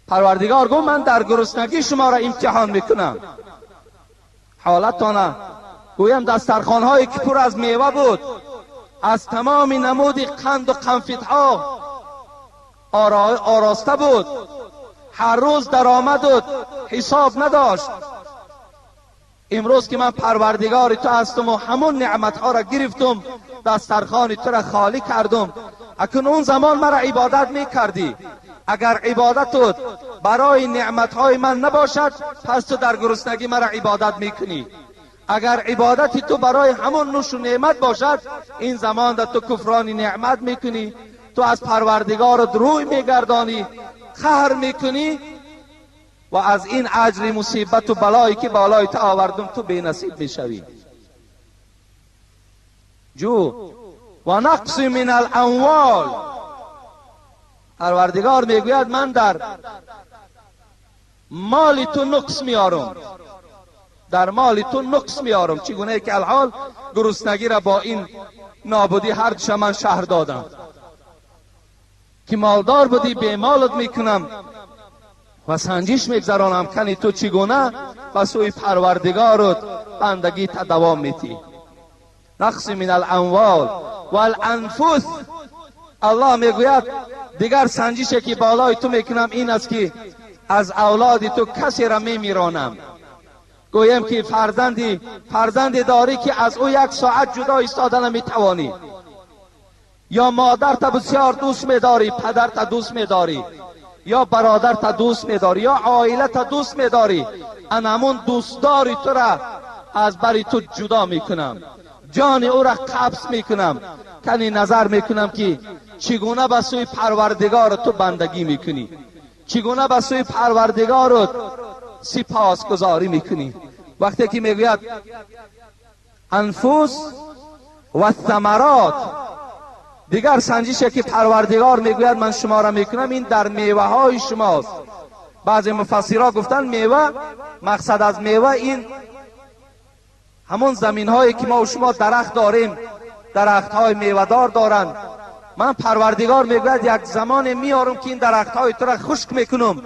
پروردگار گفت من در گرسنگی شما را امتحان میکنم. حالتانه گویم دسترخوان‌هایی که پر از میوه بود، از تمام نمود قند و قنفیت‌ها آراسته بود، هر روز درآمد و حساب نداشت. امروز که من پروردگار تو هستم و همون نعمتها را گرفتم، دسترخوان تو را خالی کردم، اکنون اون زمان مرا عبادت میکردی. اگر عبادتت برای نعمتهای من نباشد، پس تو در گرسنگی مرا عبادت میکنی. اگر عبادت تو برای همون نوش و نعمت باشد، این زمان در تو کفران نعمت میکنی، تو از پروردگارت روی میگردانی، قهر میکنی و از این اجر مصیبت و بلایی که بالای تو آوردم تو بی نصیب میشوی. جو و نقص من الاموال. پروردگار میگوید من در مال تو نقص میارم، در مال تو نقص میارم. چگونه که الحال گرسنگی را با این نابودی هر دوش من شهر دادم که مالدار بودی به مالت میکنم و سنجش میگذرانم کنی تو چگونه به سوی پروردگارت بندگی تا دوام میتی. نقص من الاموال والانفس. الله میگوید دیگر سنجشی که بالای تو میکنم این است که از اولاد تو کسی را میمیرانم. گویم که فرزندی داری که از او یک ساعت جدا ایستاده نمیتوانی، یا مادر تا بسیار دوست میداری، پدر تا دوست میداری، یا برادر تا دوست میداری، یا عائله تا دوست میداری، انمون دوستداری تو را از بری تو جدا میکنم، جان او را قبض میکنم، کنی نظر میکنم که چگونه به سوی پروردگار تو بندگی میکنی، چگونه به سوی پروردگارت سپاسگزاری میکنی. وقتی که میگوید انفس و ثمرات، دیگر سنجشی که پروردگار میگوید من شما را میکنم این در میوه های شماست. بعضی مفسرها گفتن میوه، مقصد از میوه این همون زمین هایی که ما و شما درخت داریم، درخت های میوه دار دارند. من پروردگار میگوید یک زمان میارم که این درخت های تو را خشک میکنم،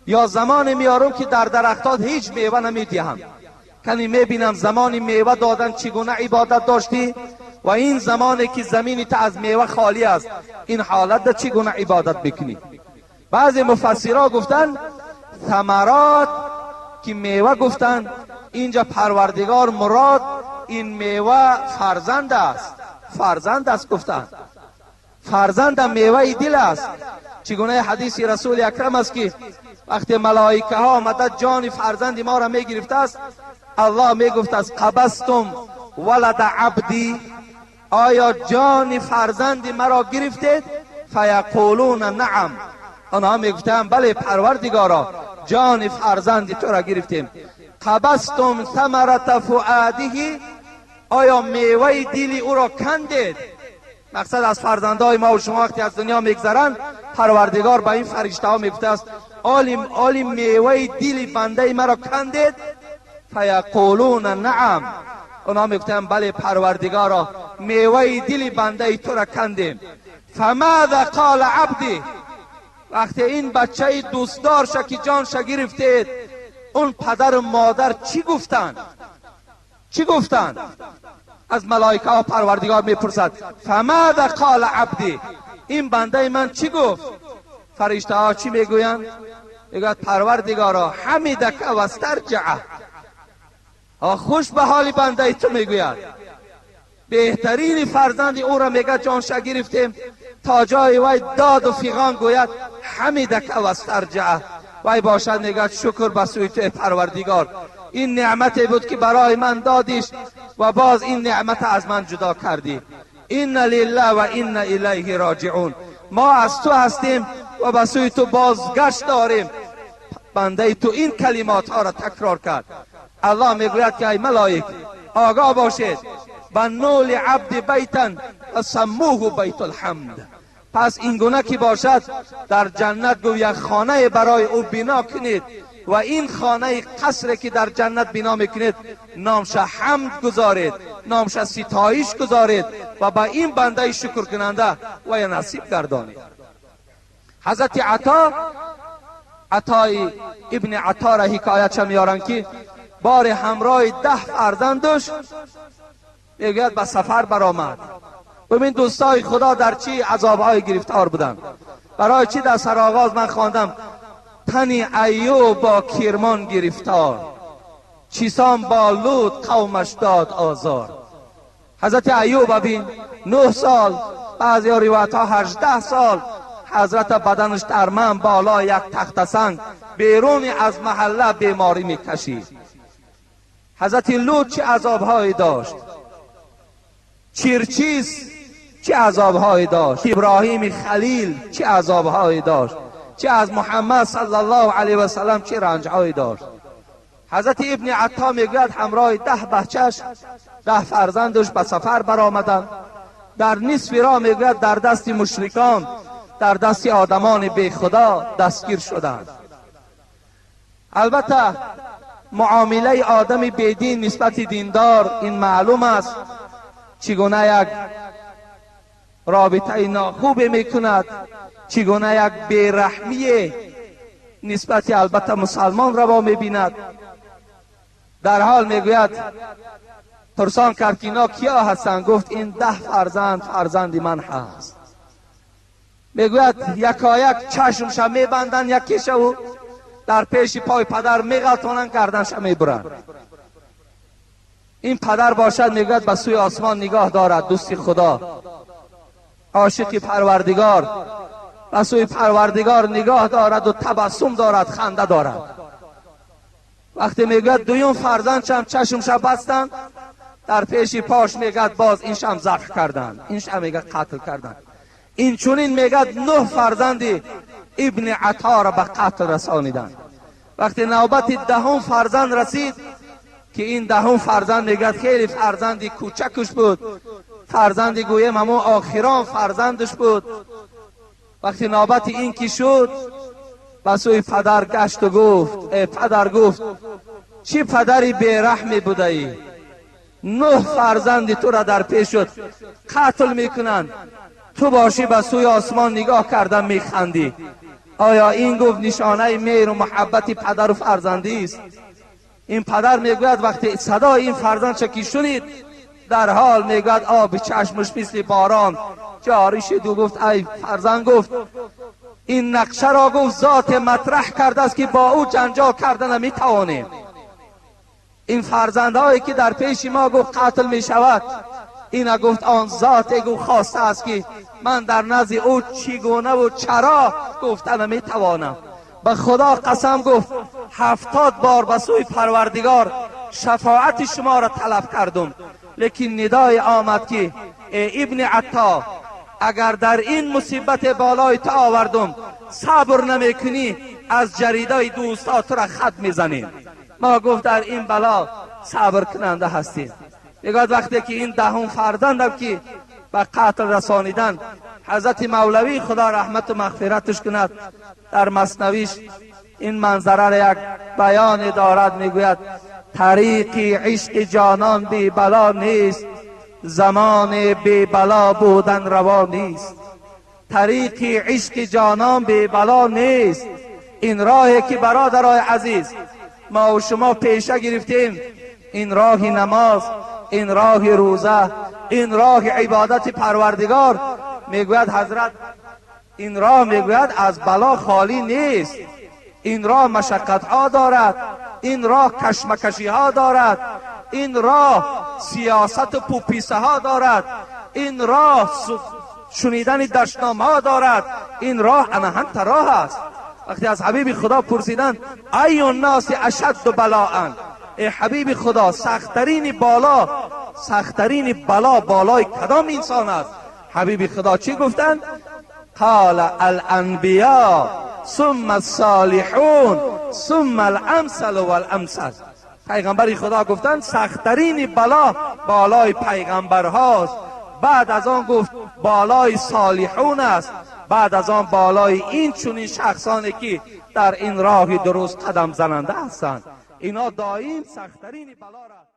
یا زمان میارم که در درختات هیچ میوه نمیدهم. کنی میبینم زمان میوه دادن چگونه عبادت داشتی و این زمانی که زمینی تا از میوه خالی است، این حالت در چگونه عبادت بکنی. بعضی مفسرها گفتن ثمرات که میوه گفتن، اینجا پروردگار مراد این میوه فرزند است، فرزند است گفتن، فرزند میوه دل است. چگونه حدیث رسول اکرم است که وقتی ملائکه ها آمده جان فرزند ما را میگرفته است، الله میگفت است قبضتم ولد عبدی، آیا جان فرزند مرا گرفتید؟ فیقولون نعم. آنها میگفتند بله پروردگارا، جان فرزند تو را گرفتیم. قبضتم ثمرة فؤاده، آیا میوه دل او را کندید؟ مقصد از فرزندهای ما و شما وقتی از دنیا میگذرند، پروردگار به این فرشته ها میگفته است آلی میوه دل بنده مرا کندید؟ فیقولون نعم. اونا میگفتند بله پروردگارا، میوه دل بنده تو را کندیم. فماذا قال عبدی، وقتی این بچه دوستدار که جانش گرفتید، اون پدر و مادر چی گفتند؟ چی گفتند؟ از ملائکه ها پروردگار میپرسد فماذا قال عبدی، این بنده من چی گفت؟ فرشته ها چی میگویند؟ میگوید پروردگارا حمدک و استرجعه، خوش به حال بنده تو میگوید، بهترین فرزند او را میگه جانش گرفتیم، تا جای وی داد و فیغان گوید حمدک و استرجعه، وی باشد میگه شکر به سوی تو پروردگار، این نعمتی بود که برای من دادیش و باز این نعمت از من جدا کردی. این لله و این الیه راجعون، ما از تو هستیم و به سوی تو بازگشت داریم. بنده تو این کلمات ها را تکرار کرد. الله میگوید که ای ملائک آگاه باشید، بنوا لعبد بیتا و سموه بیت الحمد. پس این گونه که باشد در جنت گو یک خانه برای او بنا کنید و این خانه قصر که در جنت بنا میکنید نامش حمد گذارید، نامش ستایش گذارید و با این بنده شکر کننده و نصیب گردانید. حضرت عطا عطای ابن عطا را حکایتش میارن که بار همراه 10 فرزندش میگوید به سفر برآمد. ببین دوستای خدا در چی عذابهای گرفتار بودن. برای چی در سرآغاز من خواندم تنی ایوب با کرمان گرفتار، چیسان با لوط قومش داد آزار. حضرت ایوب ببین 9 سال، بعضی روایت ها 18 سال حضرت بدنش در من بالا یک تخت سنگ بیرون از محله بیماری میکشید. حضرت لوط چه عذابهایی داشت، چیرچیز چه عذابهایی داشت، ابراهیم خلیل چه عذابهایی داشت، چه از محمد صلی الله علیه و سلم چه رنجهایی داشت. حضرت ابن عطا میگوید همراه 10 بچهش، 10 فرزندش به سفر برآمدند. در نصف راه میگوید در دست مشرکان، در دست آدمان بی خدا دستگیر شدند. البته معامله آدم بیدین نسبت دیندار این معلوم است چگونه یک رابطه ناخوب میکند، چگونه یک بیرحمی نسبت البته مسلمان روا میبیند. در حال میگوید پرسان کرد که اینا کیا هستند؟ گفت این 10 فرزند فرزند من هست. میگوید یکایک چشمش میبندن، یکیش او در پیش پای پدر میغلطانن، گردنش میبرند. این پدر باشد میگوید به سوی آسمان نگاه دارد، دوستی خدا، عاشق پروردگار، به سوی پروردگار نگاه دارد و تبسم دارد، خنده دارد. وقتی میگوید دویم فرزندشم چشمش بستند، در پیش پاش میگد باز این شم ذبح کردند، این شم میگه قتل کردند. این چونین میگد 9 فرزند ابن عطا را به قتل رسانیدند. وقتی نوبت 10 فرزند رسید که این 10 فرزند میگد خیلی فرزندی کوچکش بود، فرزندی گویم همون آخران فرزندش بود. وقتی نوبت این که شد به سوی پدر گشت و گفت ای پدر، گفت چی پدری بیرحمی بوده ای؟ 9 فرزند تو را در پیش شد قتل میکنند، تو باشی به سوی آسمان نگاه کردن میخندی. آیا این گفت نشانه مهر و محبت پدر و فرزندی است؟ این پدر میگوید وقتی صدای این فرزند چکی شنید در حال میگوید آب چشمش مثل باران جاری شد و گفت ای فرزند، گفت این نقشه را گفت ذات مطرح کرده است که با او جنجال کرده نمیتوانیم. این فرزندهایی که در پیش ما گفت قتل میشود، اینا گفت آن ذات گفت خواسته است که من در نزد او چگونه و چرا گفته نمیتوانم. به خدا قسم گفت 70 بار به سوی پروردگار شفاعت شما را طلب کردم، لیکن ندای آمد که ای ابن عطا، اگر در این مصیبت بالای تو آوردم صبر نمیکنی، از جریده دوستا تو را خط میزنیم. ما گفت در این بلا صبر کننده هستیم. میگوید وقتی که این 10 فرزندم که به قتل رسانیدن، حضرت مولوی خدا رحمت و مغفرتش کند در مثنویش این منظره را یک بیان دارد، میگوید طریق عشق جانان بی بلا نیست، زمان بی بلا بودن روا نیست. طریق عشق جانان بی بلا نیست. این راهی که برادرای عزیز ما و شما پیشه گرفتیم، این راه نماز، این راه روزه، این راه عبادت پروردگار، میگوید حضرت این راه میگوید از بلا خالی نیست. این راه مشقت ها دارد، این راه کشمکشی ها دارد، این راه سیاست و پوپیسه ها دارد، این راه شنیدن دشنام ها دارد، این راه انهنت راه است. وقتی از حبیب خدا پرسیدن ای الناس اشد بلاء، ای حبیب خدا سختترین بالا، سختترین بلا بالای کدام انسان است؟ حبیب خدا چی گفتند؟ قال الانبیاء ثم الصالحون ثم الامثل والامثل. پیغمبر خدا گفتند سختترین بلا بالای پیغمبر هاست، بعد از آن گفت بالای صالحون است، بعد از آن بالای این چنین شخصانی که در این راه درست قدم زننده هستند. اینا دائم سختترین بلا را